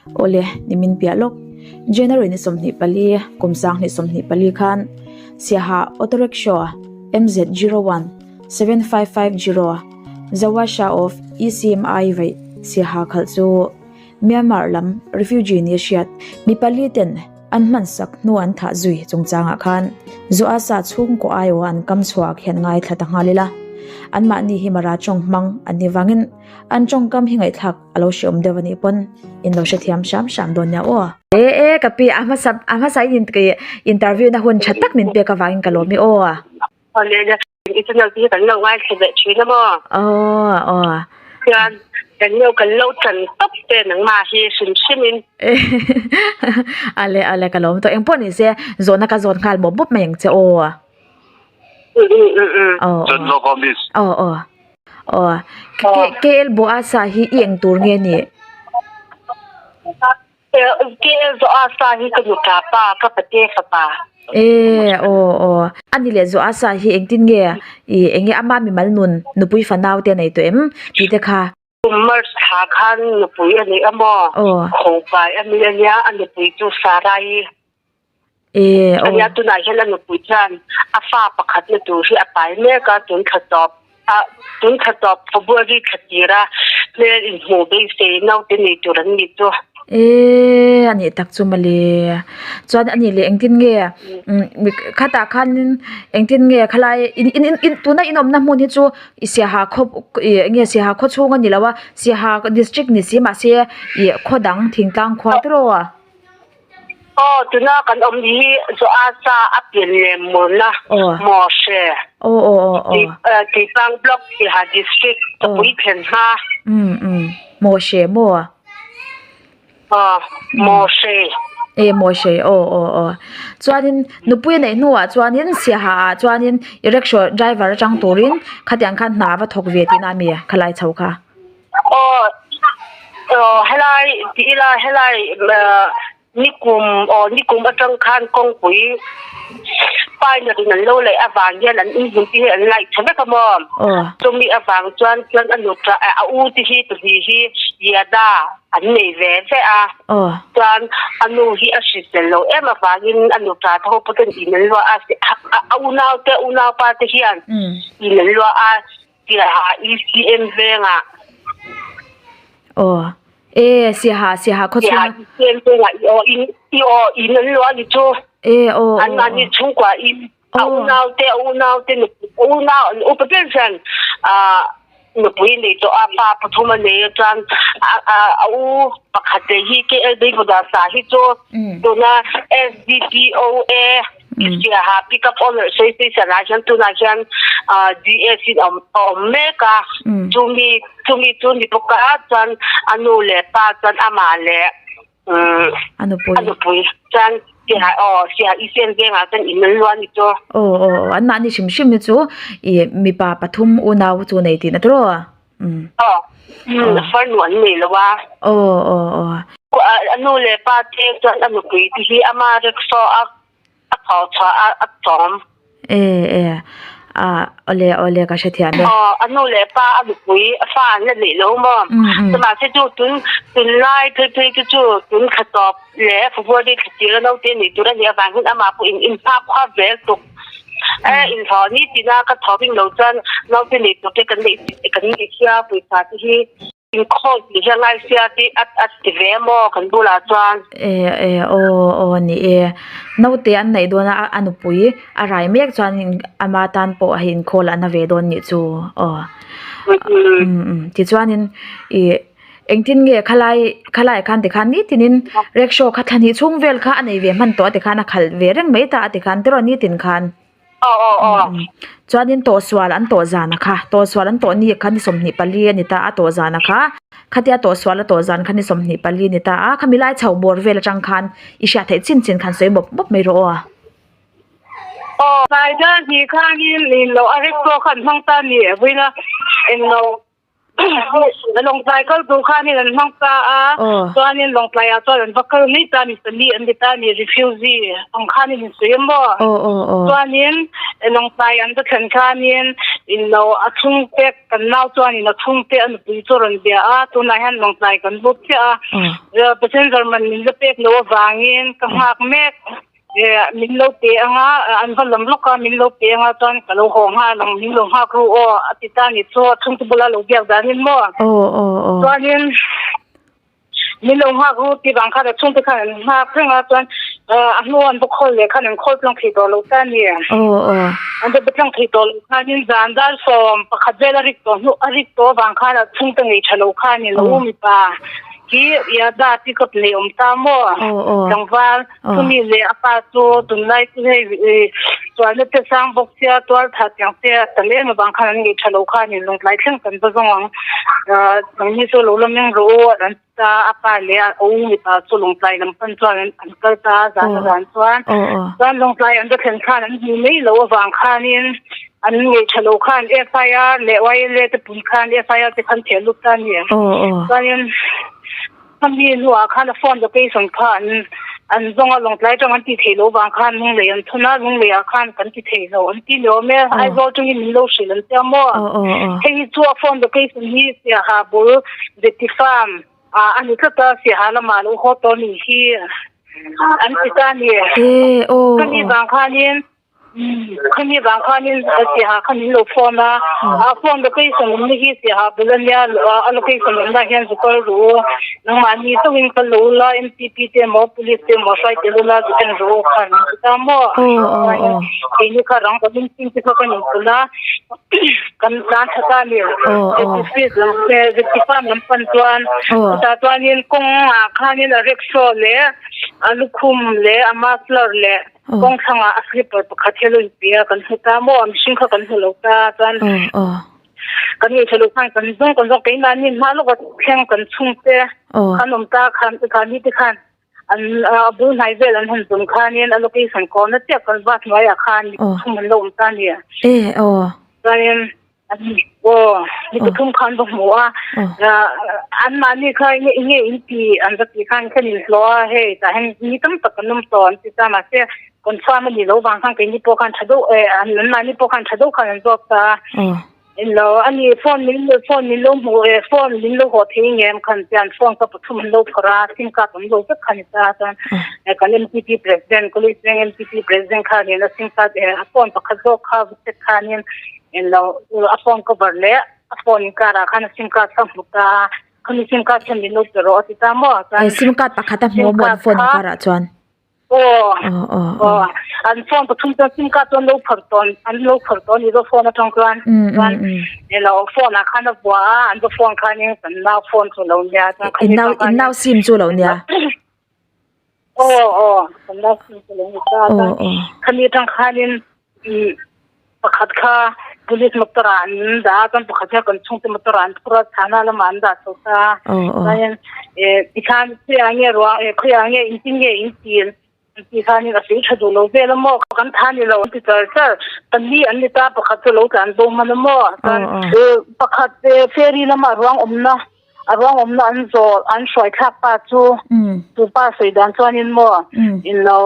Awle, nimin piah lawk, January ni 24, kum 2024 khan Siaha Auto Rickshaw MZ 01 7550 Zawasha of ECMI vaih Siaha khalh chu Myanmar lam refugee ni a hriat mi pali ten an hmansak hnu an thah zui chungchangah khan Joasa chhungkaw aiawh an kam chhuah khian ngaithla ta nghal ila. Anmahni hi Mara tawng hmang an ni vangin an tawngkam hi ngaihthlak a lo hreawm deuh a nih pawn in lo hrethiam hram hram dawn nia aw. E e ka pi a hmasa a hmasa in interview na hun tha tak min pek avangin ka lawm i aw. I channel te hi kan lo ngaithla ve thin a maw? Aw aw. Chuan kan lo kan lo chan tawp te nangmah hi hrim hrim in. Ale ale ka lawm tawh engpawh ni se zawhna ka zawn nghal mawp mawp mai ang che aw. Aw aw. Chuan lawk aw miss. Aw aw. Aw KL Boasa hi i eng tur nge ni? KL Zoasa hi ka nupa pa, ka pate fapa. E aw aw. Ani leh Zoasa hi engtin nge i enge ama mimal nun nupui fanau te a nei tawh em tih te kha. Kum March thla khan nupui a nei a maw? Aw. Khopai a mi a nia, a nupui chu Sarai. E aw. Ania tunah hian a nupui chuan a fa pakhatna tur hi a pai mek a, tun thla tawp a tun thla tawp February thla tira hmel inhmuh beisei naute nei tur an nih chu. E a nih tak chu mawle. Chuan a nih leh engtin nge khatah khanin engtin nge khalai in in in tuna in awmna hmun hi chu i Siaha khaw ih enge Siaha khaw chhung a ni lo a, Siaha district ni si mahse ih khaw dang thingtlang khua tiraw a. Aw, tuna kan awm hi Joasa a pian leh murna Mawhre Tuipang Block Siaha District Chapui thlen hma. Um um Mawhre maw? Aw, Mawhre. E Mawhre aw aw aw. Chuanin nupui a neih hnuah chuanin Siaha ah chuanin i rickshaw driver atang turin khatiang khan hna a va thawk ve tihna a mi khalai chho kha? Aw aw helai ti ila helai nikum aw nikum atang khan kawngpui pioneer in an lo laih avang hian an inhmun te hi an laih tha vek a maw chumi avang chuan chuan a nuta a u te hi pahnih hi Yada an nei ve ve a chuan a nu hi a hrisel lo em avangin a nuta te ho pawh chuan in an luah a a unau te unaupa te hian in an luah a. Siaha ECM vengah. Aw e Siaha Siaha khaw chhunga. Siaha ECM vengah i aw in i aw in an luah ni chu. E aw An mahni chhungkua in a unau te a unau te nupui a unau an upa ber hian ah nupui nei tawh a fa pathum a nei a chuan a a a u pakhat leh hi KL Beibuda sa hi chu tuna SDPOA Siaha pick up owner association ah hian tunah hian GS in a awm mek a, chumi chumi chu ni bawk a chuan a nu leh pa chuan amah leh a nupui a nupui chuan Siaha aw Siaha ECM vengah chuan in an luah a ni chu. Aw aw aw an mahni hrim hrim hi chu ih mipa pathum unau chu nei tihna tawh a. Aw farnu an nei lo a. Aw aw aw. A nu leh pa te chuan a nupui te hi ama rickshaw a A thaw chhuah a, a chawm. E e, a awle awle ka hrethiam e. Aw, a nu leh pa a nupui a fa an la neih lo maw? Mahse chu tun tunlai phei phei chu chu tun thla tawp leh February thla tir a naute nih tur a nih avang hian amah pawh in inhma khua zel tuk. E inhlawh ni tina ka thaw bik lo chuan naute neih tur te kan neih kan neih sia pawisa te hi. Inkhawm tih hi a ngai sia tih a a ti ve maw kan bulah chuan. E e aw aw ni e. Naute an neih dawn a a nupui a rai mek chuan ama tan pawh hei inkhawl a na ve dawn nih chu aw. Um um tichuanin ih engtin nge khalai khalai khan tikhan nitinin rickshaw kha thla hnih chhung vel kha a nei ve hman tawh a tikhan a khalh ve reng mai ta a tikhan tiraw nitin khan. Aw aw aw. Chuanin tawhsual an tawh zana kha, tawhsual an tawh ni kha ni 24 a ni ta a, tawh zana kha, khatia tawhsual a tawh zan kha ni 24 a ni ta a, khami lai chho bawr vel atang khan i hriat theih chin chin khan sawi mawp mawp mai rawh aw. Aw. Tlai dar hnih khanin in lo a rek pawh khan hmang ta ni vawiin a englo. Lawngtlai kal tur khanin an hmang ta a, chuanin Lawngtlaiah chuan an va kal mai ta a ni, pali an ni ta a ni, refugee ang khanin in sawi a maw? Chuanin Lawngtlai an va thlen khanin in lo a chhungte kan nau chuanin a chhungte a nupui chu a rawn bia a, tunah hian Lawngtlai kan lut chiah a, passenger man min la pek loh avangin ka nghak mek. Min lo pe anga, an va lam lawk a, min lo pe anga chuan ka lo haw nghal ang, min lo nghak ru aw a ti ta ni chu a chhungte bula lo biak danin maw. Chuanin min lo nghak ru tih vang khan a chhungte khan an nghak reng a, chuan a hnu an va khawl leh khan an khawl tlang thei tawh lo ta ni. An va tlang thei tawh lo khanin zan dar 11 vel a rik tawh hnu a rik tawh avang khan a chhungte ngei tha lo khanin a u mipa hi Yada pickup nei awm ta maw tlangval. Chumi leh a pa chu tunlai chu hei chuanna te sang bawk sia tual tha tiang te a tam em avang khan an ngei tha lo khanin lawngtlai thleng kan va zawng ang. Nangni chu lo la meng rawh u an ti ta a, a pa leh a u mipa chu lawngtlai lam pan chuan an kal ta a zan a zan chuan. Chuan lawngtlai an va thlen khan an hmu mai loh avang khanin an ngei tha lo khan FIR leh YLA te pun khan FIR te khan theh lut ta a ni. Chuanin. Khami hnuah khan a phone location kha an an zawng a, Lawngtlai atang an tih theih loh vang khan Lunglei an thun a, Lungleiah khan kan ti thei lo an ti ni awm e, Aizawl atangin min lo hrilh an tia maw? Hei hi chu a phone location hi Siaha bul Zeti Farm ah a ni tlat a, Siaha lamah a lo haw tawh a nih hi an ti ta a ni. Khami vang khanin Khami vang khanin Siaha kha min lo phone a, a phone location awmna hi Siaha bul a nia, a location awmna hian zu kal ru u, nangmahni chauhin kal lo ula, MTP te emaw police te emaw hruai tel ula zu en ru u khan min ti ta maw? Chuanin keini kha rang ka lung ching te kha kan inkulh a, kan tlan tha ta a ni. Zeti lam zeti farm lam pan chuan chutah chuanin kawngah khanin a rickshaw leh a lukhum leh a muffler leh Kawng thlangah a slipper pakhat hi a lo inpe a, kan hmu ta maw? A mihring kha kan hmu lo ta chuan kan ngaihthla lo khan kan zawng kan zawng keimahni hma lawka thleng kan chhungte khan awm ta khan khan mi te khan an a bul hnai vel an han zawm khanin a location kawrna chiah kan bus hnuaiah khan mi pathum an lo awm ta a ni. Chuanin Aw, mi pathum khan va hmu a, anmahni kha enge enge in ti an va tih khan khan inhlawh a, hei tah hian mi tam tak an awm tawh an ti ta, mahse confirm a nih loh vang khan keini pawh khan tha deuh eh anmahni pawh khan tha deuh khan an zawk ta a, englo a ni phone min phone min lo hmuh eh phone min lo haw thei ngem khan chuan phone kha pathum an lo phawrh a, sim card an lo vek kha ni ta chuan kan MTP president college veng MTP president khanin a sim card eh a phone pakhat zawk kha va check khanin Englo a phone cover leh a phone inkar ah khan a sim card kha hmu ta a, khami sim card khan min lo pe rawh a ti ta maw chuan Eh sim card pakhat a hmu a maw an phone inkar ah chuan? Aw aw an phone pathum chuan sim card chu an lo phawrh tawh an lo phawrh tawh a ni zawk phone atang chuan chuan englo phone ah khan a vuah a an va phone khanin kan nau phone chu a lo nia chuan khami atang khan in nau sim chu a lo nia. Aw aw kan nau sim chu a lo ni ta chuan khami atang khanin Pakhat kha police motor ah an dah a, chuan pakhat kha kan chhungte motor ah an phur a, chhana lamah an dah chho ta a. Chuanin tikhan khawiah nge ruang eh khawiah nge engtin nge in ti an tih khanin a sawi tha duh lo vel a maw, kan tha ni lo an ti char char. Pali an ni ta, pakhat chu lo tlan bo hman a maw. Chuan pakhat ferry lamah ruang awmna a ruang awmna an zawh an hruai thlak pa chu chu pa sawi dan chuanin maw in lo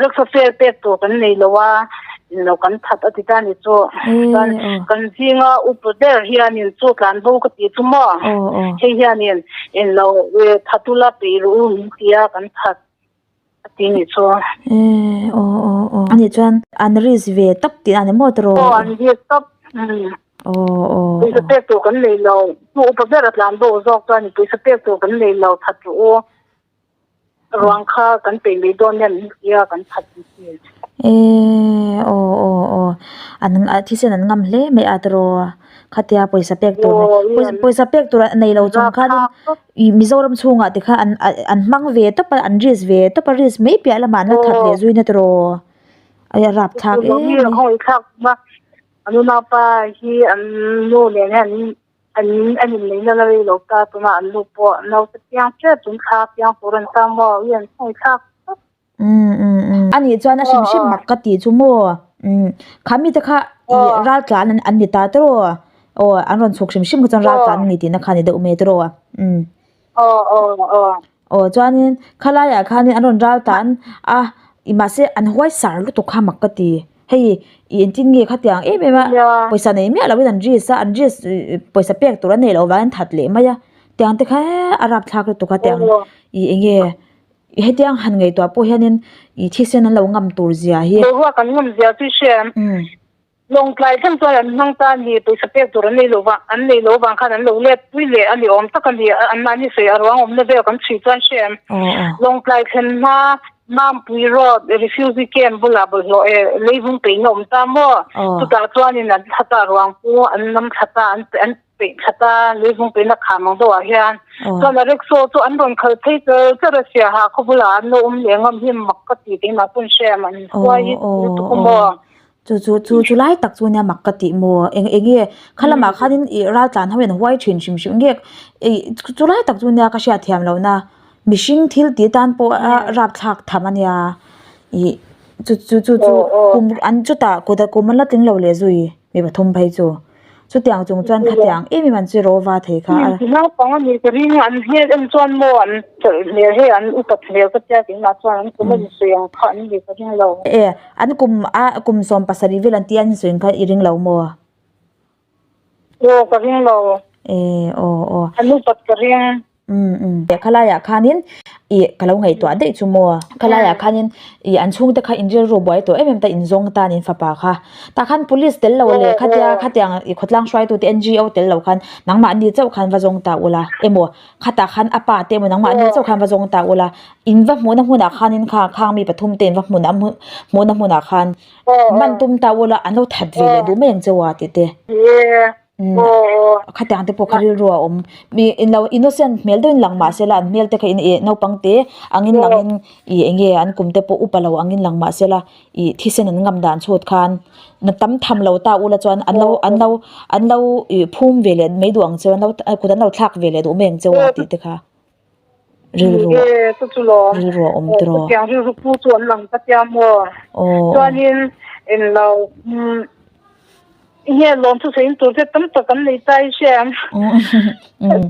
rickshaw fare pek tur kan nei lo a in lo kan that a ti ta ni chu chuan kan zinga upa ber hianin chu tlan bo ka ti chu maw hei hianin in lo that ula peih ru u min ti a kan that a ti ni chu. E aw aw aw ani chuan an risk ve tawp tih a ni maw tawrh aw an risk tawp aw aw pawisa pek tur kan nei lo chu upa ber a tlan bo zawk chuan pawisa pek tur kan nei lo that rawh u ruang kha kan peih mai dawn nia min ti a kan that an ti. E aw aw aw an thisen an ngam hle mai a tawrh khatia pawisa pek tur pawisa pek tur a nei lo chung khanin Ih Mizoram chhungah te kha an an hmang ve tawp a an risk ve tawp a risk mai piah lamah an la that leh zui na tawrh a a rap thlak em mai. An unaupa hi an nu nen hian an an innei na la rei lo ta tunah an nu pawh naute piang tep chung thla piang tur an ta maw i an khawi thlak tawp. Umm umm umm a nih chuan a hrim hrim mak ka tih chu maw umm kha mite kha ih ral tlan an ni ta tawrh. Aw an rawn chhuk hrim hrim kha chuan ral tlan a ni tihna kha a ni deuh mai tiraw a? Umm. Aw aw aw. Aw chuanin khalaiah khanin an rawn ral tan a ih mahse an huai sar lutuk kha mak ka ti. Hei ih engtin nge khatiang em em a pawisa nei miah loin an risk a an risk pawisa pek tur an neih loh vangin an that leh mai a tiang te kha a rapthlak lutuk a tiang ih eng nge hetiang han ngaihtuah pawh hianin ih thisen an lo ngam tur zia hi. Boruak an ngam zia chu i hria em? Lawngtlai thleng chuan an hmang ta a ni, pawisa pek tur an nei lo vang, an nei lo vang khan an lo let pui leh a ni awm tak a ni, anmahni sawi a ruang awmna vel kan chhui chuan hria em? Lawngtlai thlen hma Mampui Road Refugee Camp bulah bawlhhlawh eh leivung peihna awm ta maw? Chutah chuanin an thla ta ruang pu an nam thla ta an an peih thla ta leivung peihna kham ang deuhah hian chuan a rickshaw chu an rawn khalh phei char char a siaha khaw bulah an lo awm leh ngam hi mak ka ti keimah pawn hria em an huai hi lutuk a maw? Chu chu chu chu lai tak chu nia mak ka tih maw eng eng nge kha lamah khanin ih ral tlan ho in huai thin hrim hrim nge ih chu lai tak chu nia ka hriat thiam loh na mihring thil tih tan pawh a rapthlak tham a nia ih chu chu chu chu kum an chutah kut a kum an la tling lo leh zui mi pathum phei chu. Chutiang chung chuan khatiang em em an chu ro va thei kha a. Naupang a nih ka ring an hmel en chuan maw an chawlh hmel hei an upat hmel ka tia keimah chuan an kum a insawi ang kha an nih ka ring lo. E an kum a kum 17 vel an tia an insawi ang kha i ring lo maw? Aw ka ring lo. E aw aw. An upat ka ring. Umm umm khalaiah khanin ih ka lo ngaihtuah daih chu maw khalaiah khanin ih an chhungte kha in rilru buai tawh em em ta inzawng tan in fapa kha tah khan police tel lo leh khatia khatiang ih khawtlang hruaitute N_G_O tel lo khan nangmahni chauh khan va zawng ta ula emaw khatah khan a pa te emaw nangmahni chauh khan va zawng ta ula in va hmuhna hmunah khanin kha khang mi pathum te in va hmun hmuhna hmunah khan man tum ta ula an lo that ve leh duh mai ang cheu a tih te. Khatiang te pawh kha rilru a awm mi inlo innocent hmel deuhin lang mahse la an hmel te kha in ih naupang te angin langin ih eng nge an kum te pawh upa lo angin lang mahse la ih thisen an ngam dan chhut khan na tam tham lo ta ula chuan an lo an lo an lo ih phum ve leh mai duh ang cheu an lo kut an lo thlak ve leh duh mai ang cheu a tih te kha. Rilru Nge chu chu lawm. Rilru a awm tiraw. Chutiang rilru pu chu an lang ta tia maw. Aw. Chuanin englo umm nge lawm chu sawi tur te tam tak kan nei ta i hria em.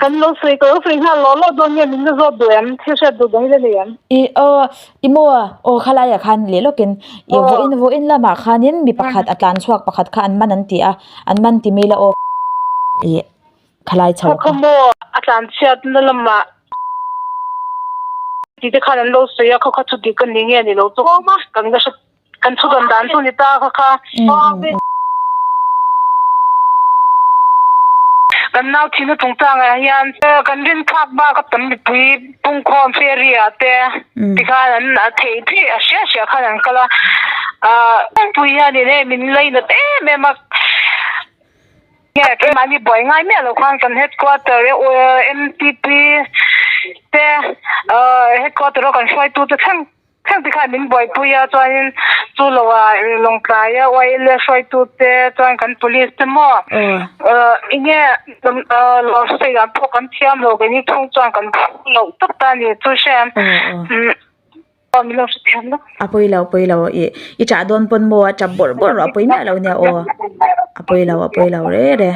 Kan lo sawi ka lo sawi nghal lawh lawh dawn nge min la zawt duh em thil hriat duh dang i la nei em. I aw i maw aw khalaiah khan leh lawkin i vawiin vawiin lamah khanin mi pakhat a tlan chhuak pakhat kha an man an ti a an man ti mai la aw i Khalai chho kha. Khawmaw a tlanchhiatna lamah tih te khan an lo sawi a, khaw kha thu dik a ni nge ni lo chu kan la hre kan thu dawn dan chu ni ta kha kha. Kan nau thihna chungchangah hian kan rinphak bak a tam mipui pungkhawm ferry ah te tikhan an a theih theih a hria hria khan an kal a, kawngpui hianin hei min lainat em em a. Nge keimahni buai ngai miah lo khan kan headquarter MTP te headquarter a kan hruaitu te thleng thleng te khan min buaipui a chuanin chu lo ah Lawngtlai a YLA hruaitu te chuan kan police te maw enge lawrsawi dan pawh kan thiam lo keini thung chuan kan phu loh tawp ta a ni chu hriat. Aw min lo hrethiam lo. A pawi lo a pawi lo i i chah dawn pawn maw a tap bawrh bawrh rawh a pawi miah lo nia aw a pawi lo a pawi lo re re.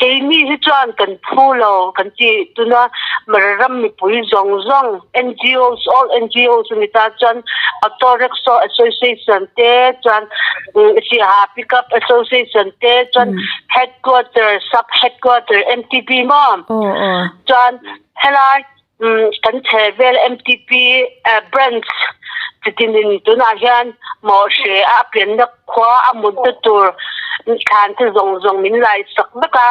Keini hi chuan kan phu lo kan ti tuna Mara ram mipui zawng zawng NGOs all NGOs a ni ta chuan Auto Rickshaw Association te chuan Siaha Pickup Association te chuan Headquarter Sub Headquarter MTP maw chuan helai Kan chhehvel MTP branch chitinin tunah hian mawhre a pianna khua a mutna tur thlan te zawng zawng min laisak vek a.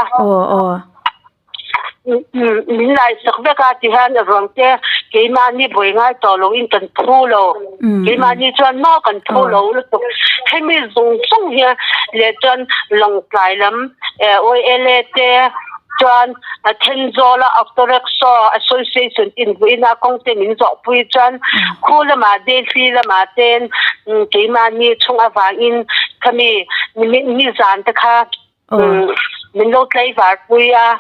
Min laisak vek a ti hian ruang te keimahni buai ngai tawh lo in kan phu lo. Keimahni chuan maw kan phu lo lutuk. Hemi zawng zawng hian leh chuan Lawngtlai lam YLA te Chuan Thenzawla Auto Rickshaw Association invuina kawng te min zawhpui chuan khu lamah Delhi lamah ten keimahni chhung avangin khami nizan te kha min lo tlaivar pui a.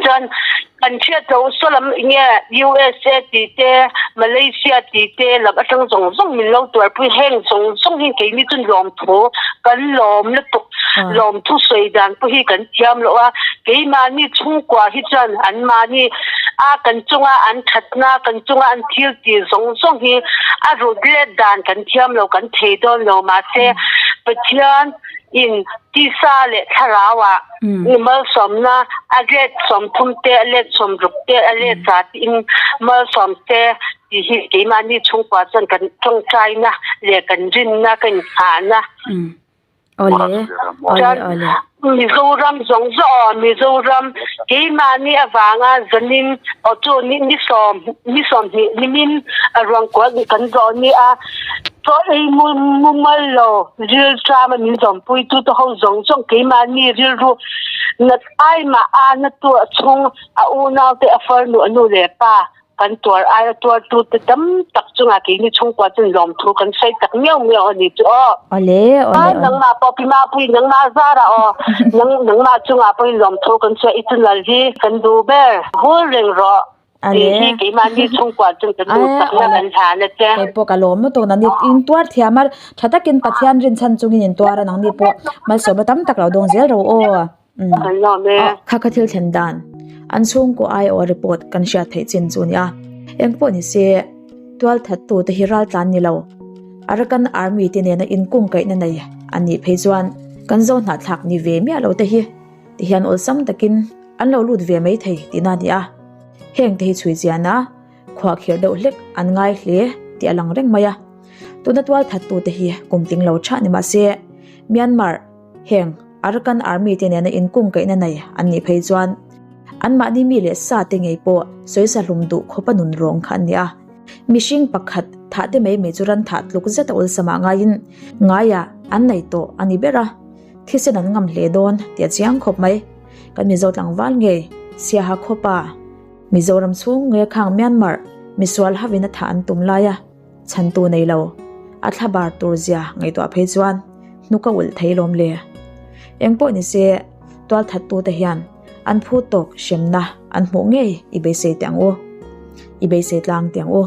Chuan kan hriat loh saw lam enge USA tih te, Malaysia tih te lam atang zawng zawng min lo tuarpui heng zawng zawng hi keini chu lawmthu kan lawm lutuk lawmthu sawi dan pawh hi kan thiam loh a, keimahni chhungkua hi chuan anmahni a kan chunga an thatna kan chunga an thil tih zawng zawng hi a rut let dan kan thiam lo kan thei dawn lo mahse Pathian in tisa leh thlarau ah malsawmna a let 30 te a let 60 te a let za tiin malsawm te tih hi keimahni chhungkua chuan kan tawngtaina leh kan rinna kan inghahna Awle, awle, awle. Mizoram zawng zawng aw Mizoram keimahni avanga zanin aw chu ni ni sawm ni 20 nimin a ruang kual kan zawh ni a chaw ei mu mumal lo rilṭam a min zawmpui tu te ho zawng zawng keimahni rilru nat ai mah a na tuah chhung a unau te a farnu a nu leh pa kan tuar aia tuartu te tam tak chungah keini chhungkua chuan lawmthu kan sawi tak miau miau a ni chu aw. Awle, awle, awle. Nangmah pawh pi Mapui nangmah zarah aw nang nangmah chungah pawhin lawmthu kan sawi i chunal hi kan duh ber. Vul reng rawh. Ale. Tih hi keimahni chhungkua chuan kan duh takna kan hlan a che. Kei pawh ka lawm lutuk nangni in tuar thiam a tha takin Pathian rinchhan chungin in tuar a nangni pawh malsawmna tam tak lo dawng zel ro aw. Kan lawm e. Kha kha thil thlen dan an chhungkaw aiawh report kan hriat theih chin chu nia. Eng pawh ni se tual that tu te hi ral tlan ni lo. Arakan Army te nena inkung kaihna nei an nih phei chuan kan zo hnahthlak ni ve miah lo te hi ti hian awlsam takin an lo lut ve mai thei tihna a ni a. Heng te hi chhui chian a khuahkhirh deuh hlek an ngai hle tih a lang reng mai a. Tuna tual that tu te hi kum tling lo thah ni mah se Myanmar Heng Arakan Army te nena inkung kaihna nei an nih phei chuan anmahni mi leh sa te ngei pawh sawisa hlum duh khawp a nun rawng kha an ni a. Mihring pakhat thah te mai mai chu ran thah tluk zet a awlsamah ngaiin ngaiah an nei tawh a ni ber a, thisen an ngam hle dawn tih a chiang khawp mai. Kan Mizo tlangval ngei Siaha khawpa Mizoram chhung nge khang Myanmar misual hovin a thah an tum lai a. Chhantu nei lo, a thla bar tur zia ngaihtuah phei chuan hnuk a ulh thei lawm le. Eng pawh ni se, tualthattute hian an phu tawk hremna an hmuh ngei i beisei teh ang u. I beisei tlang teh ang u.